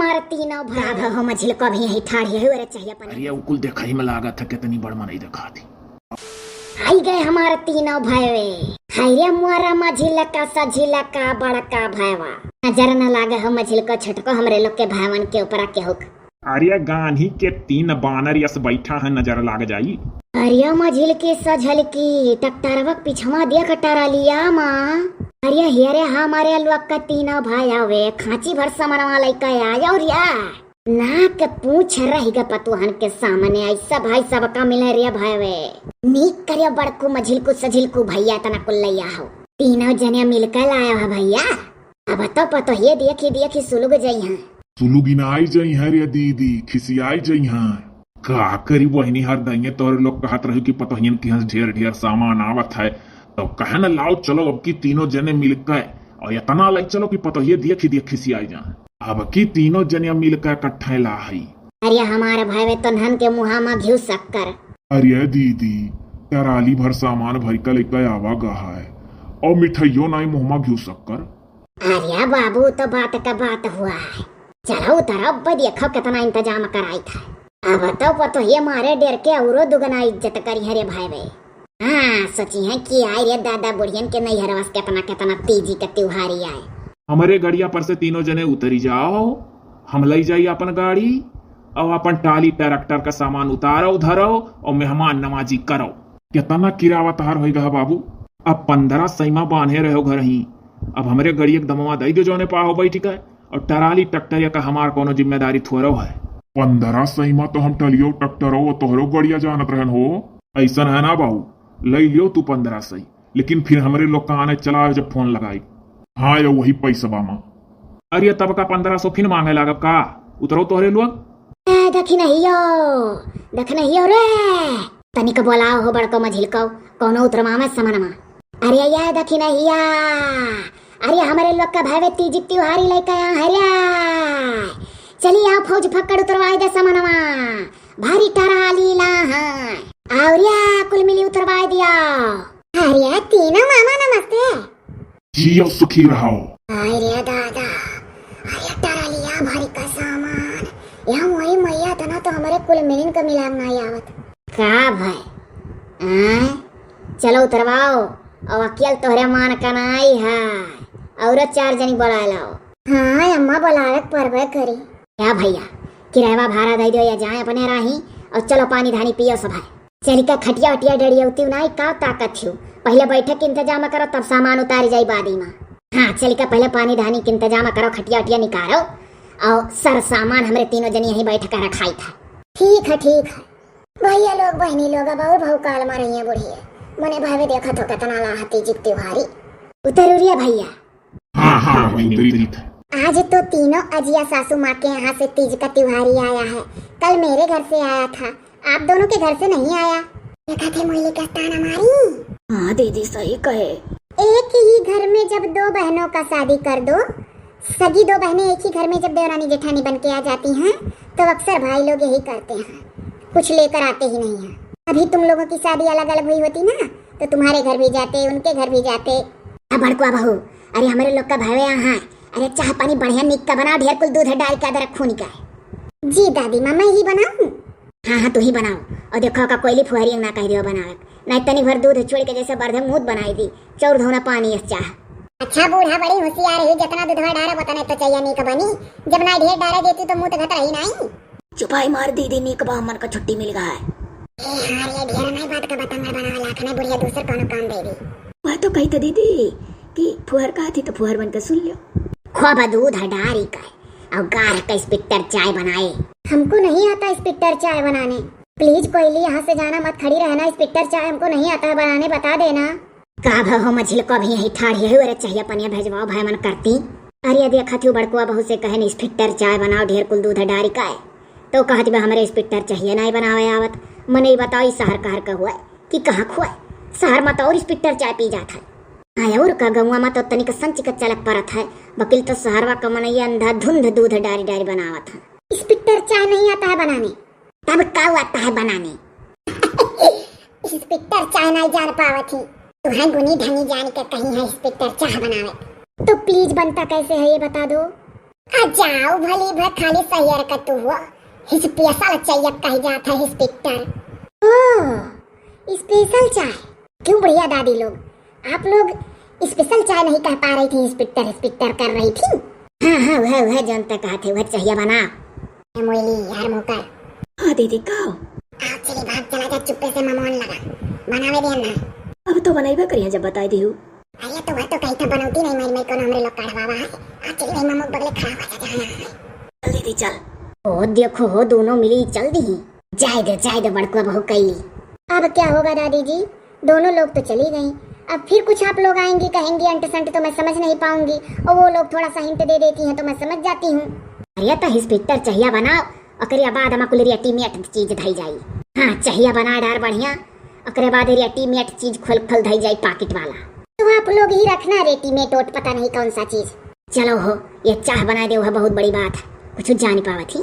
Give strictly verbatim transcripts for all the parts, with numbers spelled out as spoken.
हमार तीनों भाई। का भा हो मझिलको, अभी यहीं ठाढ़ी है, अरे चाहिए पानी। अरे उ कुल देखा ही में लागत है, कितनी बड़ मनई देखा थी। आई गए हमार तीनों भाई। हाय रे मोरा मझिलका सझिलका बड़का भाईवा। नजर न लागे हो मझिलको छोटको, हमरे लोग के भाईवन के ऊपर आके हुक। अरे गान्ही के तीन बानर यस बैठा है, नजर लाग जाई। अरे मझिलकी सझिलकी, ट्रैक्टरवा के पिछवा देख टरालिया मा। अरे हे रे हमारे लोग का तीनों भाई आवे, खांची भर समनवा लइका आया और या। नाक पूछ रही ग पतुहन के सामने, ऐसा भाई सबका मिले रे भाई वे। नीक करियो बड़कू मझिलकू सझिलकू भैया, इतना कुल लैया हो। तीनों जने मिलकर लाया हो भैया। अब तो पतोहिए देखी देखी सुलुग जइहैं। सुलुगिनाई जइहैं रे दीदी, खिसियाई जइहैं। का करी बहिनी, हर दइये तोहरे लोग कहत रही कि पतोहियन के यहाँ ढेर ढेर सामान आवत है, तो कहे न लाओ चलो अब की तीनों जने मिलकर और इतना लाई चलो कि पतोहिए देखी देखी खिसियाई जाए। अब की तीनों जने मिलकर इकट्ठे ला हई। अरे हमारे भाई वे तो नहन के मुहा मा घिउ शक्कर। अरे दीदी, टराली भर सामान भर के लेके आवा गा है और मिठाइयों नाई मुँह मा घिउ शक्कर। अरे बाबू, तो बात का बात हुआ है। चलो उतरो, अब देखो कितना इंतजाम कराई था। अब तो पतोहिए मारे डर के औरो दुगना इज्जत करी है रे भाई बे। हाँ, सोची है कि आए रे दादा, बुढ़ियन के नैहरवा से कितना कितना तीजी का त्योहारी आए। हमरे गड़िया पर से तीनों जने उतरी जाओ, हम लई जाई अपन गाड़ी और अपन टाली ट्रैक्टर का सामान उतारो धरो और मेहमान नवाजी करो। कितना किरावा तहार होई गा बाबू? अब पन्द्रह सैमा बांधे रहो घर ही, अब हमरे गड़िया के दमवा दई दो जौने पाहो बैठ के, और टराली ट्रैक्टर या का हमार कोनो जिम्मेदारी थोड़ो है। पन्द्रह सैमा तो हम टलियो ट्रैक्टरो तोहरो गड़िया जानत रहन हो, ऐसन है ना बाबू? लई लियो तू पन्द्रह सै, लेकिन फिर हमरे लोग का आने चला आयो जब फोन लगाई। हाँ, यो वही पैसवा मा। अरे तब का पन्द्रह सौ फिर मांगे लागब का? उतरो तोहरे लोग। ए, दखिनहियो, दखिनहियो रे। तनिक बोलाओ हो बड़को मझिलको, कौनो उतरवा में समनमा। अरे ये दखिनहिया, अरे हमरे लोग का भावे तीज त्योहारी लेके आ है रे। चली आओ फौज फक्कड़ उतरवाई दे समनमा, भारी टराली ला है। और या कुल मिली उतरवाई दिया। अरे तीनों मामा नमस्ते। जियो सुखी रहो। हाय रे दादा, अरे टरालिया भरी का सामान, या मोरी मैया तना तो हमरे कुल मिलिन का मिलान नाई आवत। का भाई? आय? चलो उतरवाओ, और अकियल तोहरे मान का नाई है, और चार जनी बोला लाओ। हाँ अम्मा, बोलावे के परबे करी। या भैया, किराया भाड़ा दे दो या जाए अपने राही, और चलो पानी धानी पियो सब है। चलिका खटिया उटिया डरियौती नाई का ताकत छु। पहिले बैठक के इंतजाम करो, तब सामान उतारी जाई बादी मा। हाँ, चलिका पहिले पानी धानी के इंतजाम करो, खटिया उटिया निकालो और सर सामान हमरे तीनों जनी यहीं बैठ कर रखाई था। ठीक है, ठीक है। भैया लोग, बहनी लोग, अब और भौकाल मा रही है बुढ़िए। मने भावे देखा तो कितना लाहती जिक त्योहारी। उतर उरिया भैया। हाँ, हाँ, वही तरीका। आज तो तीनों अजिया सासू माँ के यहाँ से तीज का त्योहारी आया है। कल मेरे घर से आया था, आप दोनों के घर से नहीं आया। देखा थे मोइले का ताना मारी। हाँ दीदी, सही कहे। एक ही घर में जब दो बहनों का शादी कर दो, सगी दो बहनें एक ही घर में जब देवरानी जेठानी बन के आ जाती हैं, तो अक्सर भाई लोग यही करते हैं, कुछ लेकर आते ही नहीं हैं। अभी तुम लोगों की शादी अलग अलग हुई होती ना, तो तुम्हारे घर भी जाते, उनके घर भी जाते। अब बड़कुआ बहू, अरे हमरे लोग का भावे यहाँ, अरे चाह पानी बढ़िया निक का बनाओ, ढेर कुल दूध डाल के अदरक खून का। जी दादी माँ, मैं ही बनाऊँ? हाँ, हाँ, तू ही बनाओ। और देखो का कोयली फुहरी ना कह दियो बनावे, नहीं तनी भर दूध छोड़ के जैसे बर्धे मूत बनाई दी, चौर धौना पानी यस चाह। अच्छा बूढ़ा बड़ी होशियार है, जितना दूधवा डारे उतने तो चाहिए निक बनी, जब ना ढेर डारे देती तो मूत घत रही नहीं। चुपाई मार दीदी, नीक बा, हमन का छुट्टी मिल गा है। ए हाँ रे, ढेर नहीं बात का बतंगड़ बनावे लाख नहीं, बुढ़िया दूसर कौनो काम दे दी। वह तो कही तो दीदी कि फुहर कहा थी तो फुहर बन के सुन लियो। खूब दूध डारी का और गाढ़ का स्पिट्टर चाय बनाए। हमको नहीं आता स्पिट्टर चाय बनाने। प्लीज कोयली, यहाँ से जाना मत, खड़ी रहना, स्पिट्टर चाय हमको नहीं आता है बनाने, बता देना। का भा हो मझिलको, अभी यहीं ठाढ़ी है, अरे चाहिए पनिया भेजवाओ भाई मन करती। अरे देखा थी बड़कुआ बहू से कहे नहीं स्पिट्टर चाय बनाओ, ढेर कुल दूध डारी का है। तो कहत बा हमरे स्पिट्टर चाहिए नहीं बनावे आवत। मने ई बताओ ई शहर कहर का हुआ कि कहाँ खुआ? शहर में तो और स्पिट्टर चाय पी जात है। हाँ और का गौवा में तो तनिक संच का चलक परत है, बकिल तो शहरवा का मनई अंधाधुंध दूध डारी डारी बनावत है। स्पिट्टर चाय नहीं आता है बनाने। तब का आता है बनाने? स्पिट्टर चाय नहीं जान पावत ही। तुम्हें गुनी धनी जान के कहीं है स्पिट्टर चाय बनावे। तो प्लीज बनता कैसे है ये बता दो। आ जाओ भली भर खाली सहियर का तू हो। स्पेशल चाहिए कही जात है स्पिक्टर। ओह, स्पेशल चाय। क्यों बुढ़िया दादी लोग, आप लोग स्पेशल चाय नहीं कह पा रही थी, स्पिक्टर स्पिक्टर कर रही थी। हाँ हाँ, वह वह जनता कहा थे, वह चाहिए बना। ए मोइली यार मोकर। हाँ दीदी, का हो? आओ चली भाग चला जा चुप्पे से ममोन लगा। बनावे दे ना। अब तो बनैबे करिया जब बताई दी हूँ। अरे तो वह तो कही था बनौती नहीं, मैं मैं कौन हमरे लोग काढ़वावा है। आ चली भाई ममोक बगले खड़ा हुआ जा जाना है। चल दीदी चल। ओ देखो हो दोनों मिली चल दी। जाए दे जाए दे बड़कुआ बहू कैली। अब क्या होगा दादी जी, दोनों लोग तो चली गईं। अब फिर कुछ आप लोग आएंगी कहेंगी अंट संट तो मैं समझ नहीं पाऊंगी, और वो लोग थोड़ा सा हिंट दे देती हैं तो मैं समझ जाती हूँ। अरे तो इंस्पेक्टर चाहिया बनाओ, ओकरे बाद हम कुल रेडीमेड चीज धई जाई। हाँ चाहिया बना डार बढ़िया, ओकरे बाद रेडीमेड चीज खोल खोल धई जाई पाकिट वाला। तो आप लोग ही रखना रेडीमेड ओट पता नहीं कौन सा चीज। चलो हो, ये चाह बनाए दे वह बहुत बड़ी बात है, कुछ जान पावत ही।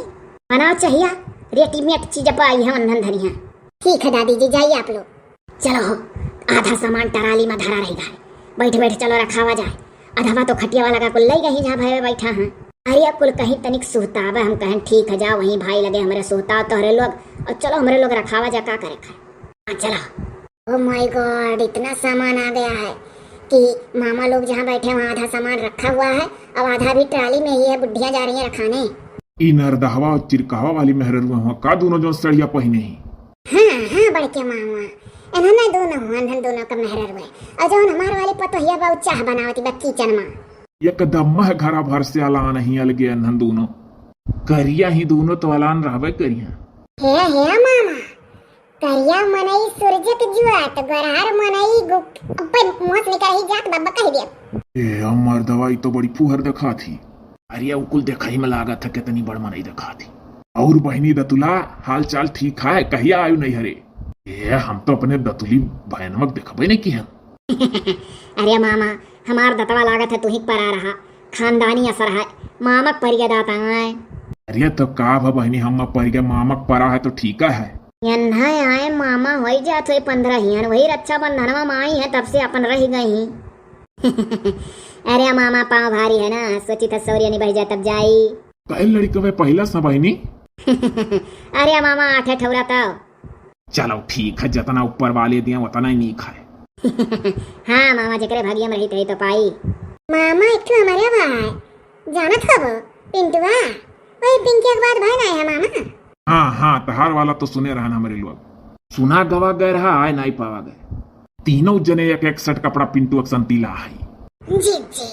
बनाओ चाहिया, रेडीमेड चीज पाई है वंधन धनिया। ठीक है दादी जी, जाइए आप लोग। चलो हो, आधा सामान टराली में धरा रही है, बैठ बैठ चलो रखावा जाए। अधवा तो खटिया वाला का कुल लई गई जहाँ भाई बैठा है। अरे कुल कहीं तनिक सुहतावे, हम कहें ठीक है जाओ वहीं भाई लगे हमरे सुहताओ तोहरे लोग, और चलो हमरे लोग रखावा जा का करे खाए। हाँ चलो। Oh my God, इतना सामान आ गया है कि मामा लोग जहाँ बैठे वहाँ आधा सामान रखा हुआ है, अब आधा भी ट्राली में ही है, बुढ़िया जा रही है रखाने। ई नरदहवा और चिरकहवा वाली मेहररुआ हुआ का दोनों जो सड़िया पहिने ही? हाँ हाँ बड़के मामा, इन्हन दोनों हुआ, इन्हन दोनों का मेहररुआ। और जौन हमार वाली पतोहिया बा उ चाह बनावती बा किचन में। एकदम मह घरा भर से अलान ही अलगे इन्हन दोनों। करिया ही दोनों तो अलान रहबे करिया। हे हे मामा, करिया मनई सूरज के जुआत, गोरहर मनई गुप-, अब्बे मुंह से निकल ही जात बब्बा कह दिया। ए, अमर दवाई तो बड़ी फुहर दिखा थी। अरे, उ कुल देखई में लागत है कितनी बड़ मनई दिखा थी। और बहिनी दतुला, हाल चाल ठीक है? कहिया आयु नहीं हरे? ए, हम तो अपने दतुली बहनवा के देखबे नहीं की है। अरे मामा, हमार दतवा लागत है तुही के परा रहा, खानदानी असर है, मामक परिया दाता है। अरे तो का भा बहिनी, हम परिया मामक परा है तो ठीक है। यन्हा आए मामा होई जात होई पंद्रह हियन, वही रक्षाबंधनवा में आई है तब से अपन रह गई। अरे मामा पाँव भारी है ना, सोची था सौरिया निबह जाए तब जाई। कई लड़कवे पहिला सा बहिनी? अरे मामा आठे ठौरा तब। चलो ठीक है, जितना ऊपर वाले दिए उतना ही नीक है। हाँ मामा, जेकरे भाग्य में रही तही तो पाई। मामा एक ठो हमारे भाई जानत हब पिंटुआ, वही पिंकिया के बाद भाई ना है मामा। हाँ हाँ, तहार वाला तो सुने रहन हमरे लोग, सुना गवा गए रहा, आए नहीं पावा गए। तीनों जने एक एक सेट कपड़ा पिंटुआ के संतीला है। जीजी,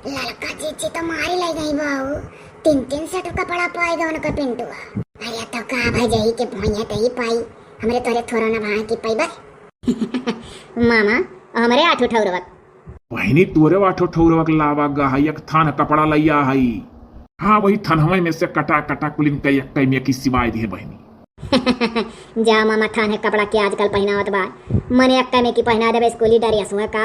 ललका जीजी तो मारी ले गई बाऊ, तीन तीन सेट कपड़ा पाएगा उनका पिंटुआ। अरे तो का भाई जही के भैया तही पाई, हमरे तोरे थोड़ा ना भाई की पाई बा। मामा, हमरे आठो ठौरवक। बहिनी तोरे आठो ठौरवक लावा गा है, एक थान कपड़ा लैया है। हाँ वही थनवे में से कटा कटा कुलिन के एक में की सिवाय दिए बहिनी। जा मामा, थाने कपड़ा के आजकल पहिनावत बा, मने अक्का में की पहिना देबे स्कूली डरिया सुए का।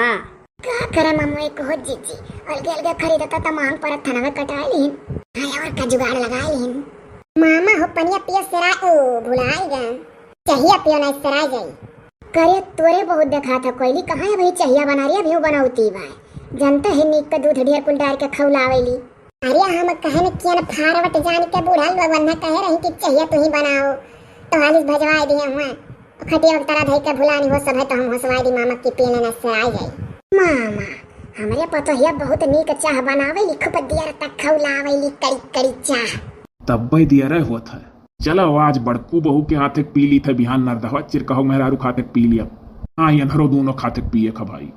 का करे मामू एक हो जीजी, अलगे अलगे खरीदता त महंग परत थनवे कटा लीन। हाँ और का जुगाड़ लगा लीन। मामा हो पनिया पिया सरा ओ भुलाई गन। चाहिया पियो ना सरा जाई। करे तोरे बहुत देखा था कोयली, कहाँ है भाई चाहिया बना रही, अभी वो बनावती बा। जनता है नीक का दूध ढेर कुल डार के खौलावेली। अरे हम कहन कियन फारवट जान के बूढ़ा लोग वन्ना कहे रही कि चाहिए तू ही बनाओ, तो हालिस भजवाए दिए हुआ। खटिया के तरह धई के भुलानी हो सब है तो हम हंसवाए दी मामा की पीने न से आ जाई। मामा, हमरे पतोहिया बहुत नीक चाह बनावे ली, खूब दियर तक खौलावे ली कड़ी कड़ी चाह। तब्बे दियर होत है। चलो आज बड़कू बहू के हाथे पी ली थे, बिहान नरदहवा चिरकहू मेहरारू खाते पी लिया। हाँ यनहरो दोनों खाते पिए खा भाई।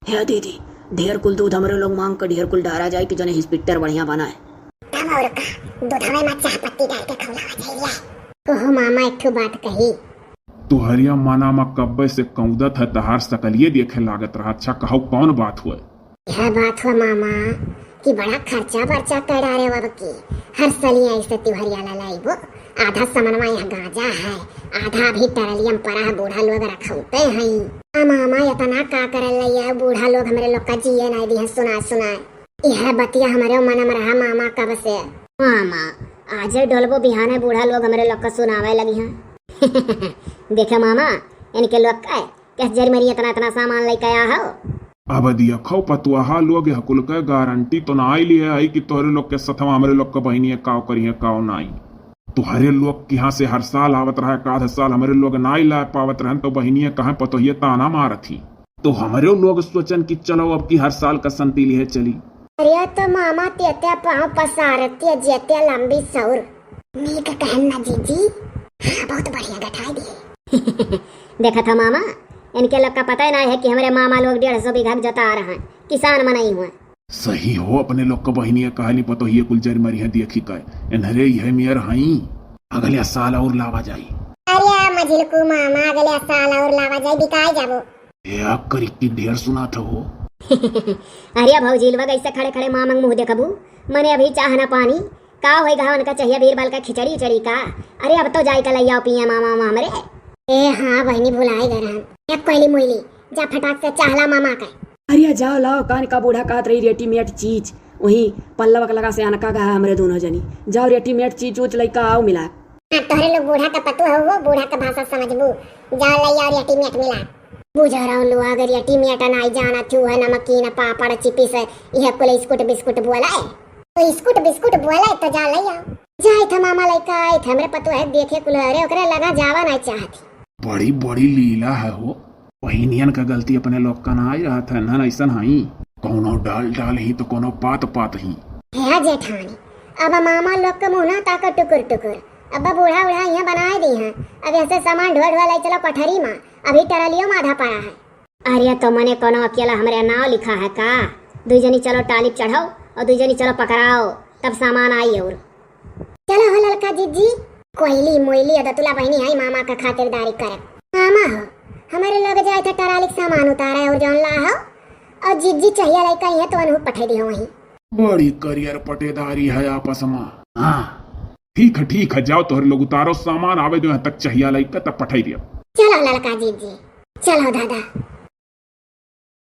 हे दीदी, ढेर कुल दूध हमरे लोग मांग के ढेर कुल डारा जाए कि जने इंस्पेक्टर बढ़िया बनाए। तब और का, दूधवे में चाह पत्ती डाल के खौलावा जाइए। कहो मामा एक ठो बात कही। तोहरिया मना मा कब्बे से कौदत है, तहार सकलिए देखे लागत रहा। अच्छा कहो कौन बात हुए? यह बात हुआ मामा कि बड़ा खर्चा बर्चा कर डारे अब की। हर सलिया ऐसे तिवहरिया ला लाइबो। आधा समनवा यहाँ गांजा है, आधा भी टरलियम परा है, बूढ़ा लोग रखौते हैं। आ मामा इतना का करल लैया, बूढ़ा लोग हमरे लोग का जिए नहीं दी है सुनाए सुनाए। यह बतिया हमरे मन में रहा मामा कब से। मामा, आज डोलबो बिहाने बूढ़ा लोग हमरे लोग का सुनावे लगी हैं। देखे मामा, इनके लोग का है, कैसे जरी मरी इतना इतना सामान लेके आया हो। अब देखो पतुआहा लोग, यह कुल के गारंटी तो नाई लिहे हई कि तोहरे लोग के सथवा हमरे लोग के बहिनिया काव करिहे, काव नाई। तोहरे लोग के यहाँ से हर साल आवत रहे, एकाध साल हमरे लोग नाई लाए पावत रहन, तो बहिनिया कहे पतोहिया ताना मारत ही। तो हमरे लोग सोचन कि चलो अब की हर साल का संती लिहे चली। अरे तो मामा तेत्या पाँव पसारत्या जेत्या लंबी सौर। नीक कहन ना जीजी। हाँ, बहुत बढ़िया गठाई दिए। देखत हो मामा, इनके लोग का पता ही ना है कि हमरे मामा लोग डेढ़ सौ बीघा के जोता रहा है, किसान मनई हुआ। सही हो, अपने लोग का बहिनिया कहली पतोहिए कुल जर मरिहे देखी का, इन्हरे इहे मेर हई, अगले साल और लावा जाई। अरे मझिलकू मामा, अगले साल और लावा जाई, बिकाई जाबो। ए, आप करी की ढेर सुनात हो। अरे भौजी लोग, ऐसे खड़े खड़े मामा के मुँह देखबू, मने अभी चाह ना पानी, का होई गा उनका चाहिए बीरबल का खिचड़ी उचड़ी का? अरे अब तो जाई का लैया पिए मामा मामा हमरे। ए हाँ बहिनी, भुलाई गए रहन। ए कोयली मोइली, जा फटाक से चाहला मामा का। अरे जाओ लाओ, कान का बूढ़ा कहत रही रेडीमेड चीज, वही पल्लव के लगा से अनका गा हमरे दोनों जनी। जाओ रेडीमेड चीज उच लइका आओ मिला। हाँ, तोहरे लोग बूढ़ा का पतु हो, वो बूढ़ा का भाषा समझबू। जाओ लैया रेडीमेड मिला। बुझा रहो लोग, अगर रेडीमेड नाई जाना चूहे नमकीन पापड़ चिपिस, यह कुल स्कूट बिस्कुट बोला है। तो स्कूट बिस्कुट बोले तो जा ले आओ। जाए थे मामा लइका आए थे, हमरे पतोह देखे कुल, अरे ओकरे लगा जावा नहीं चाहती। बड़ी बड़ी लीला है हो, बहिनियन का गलती अपने लोग का ना रहत है, ना ऐसन हई। कौनो डाल डाल ही तो कौनो पात पात ही। हे जेठानी, अब मामा लोग के मुँह ना ताको टुकुर टुकुर। अब बूढ़ा उढ़ा यहाँ बनाए दी हैं, अब ऐसे सामान ढोआ ढोआ ले चलो कोठरी में, अभी टरलियो में आधा पड़ा है। अरे तो मने कोनो अकेला हमरे नाव लिखा है का? दुई जनी चलो टाली चढ़ाओ और दुई जनी चलो पकड़ाओ, तब सामान आई और। चलो हो ललका जीजी, कोयली मोइली और दतुला बहिनी है मामा का खातिरदारी करब। मामा हो, हमरे लोग जाए थे टराली के सामान उतारे और जौन ला हो, और जीजी चाहिए लइका यहाँ तो अनहु पठे दियो वहीं। बड़ी करियर पटेदारी है आपस में। हाँ, ठीक है, ठीक है, जाओ तोहरे लोग उतारो सामान, आवे जो यहाँ तक चाहिए लइका तब पठाई दियो। चलो ललका जीजी, चलो दादा।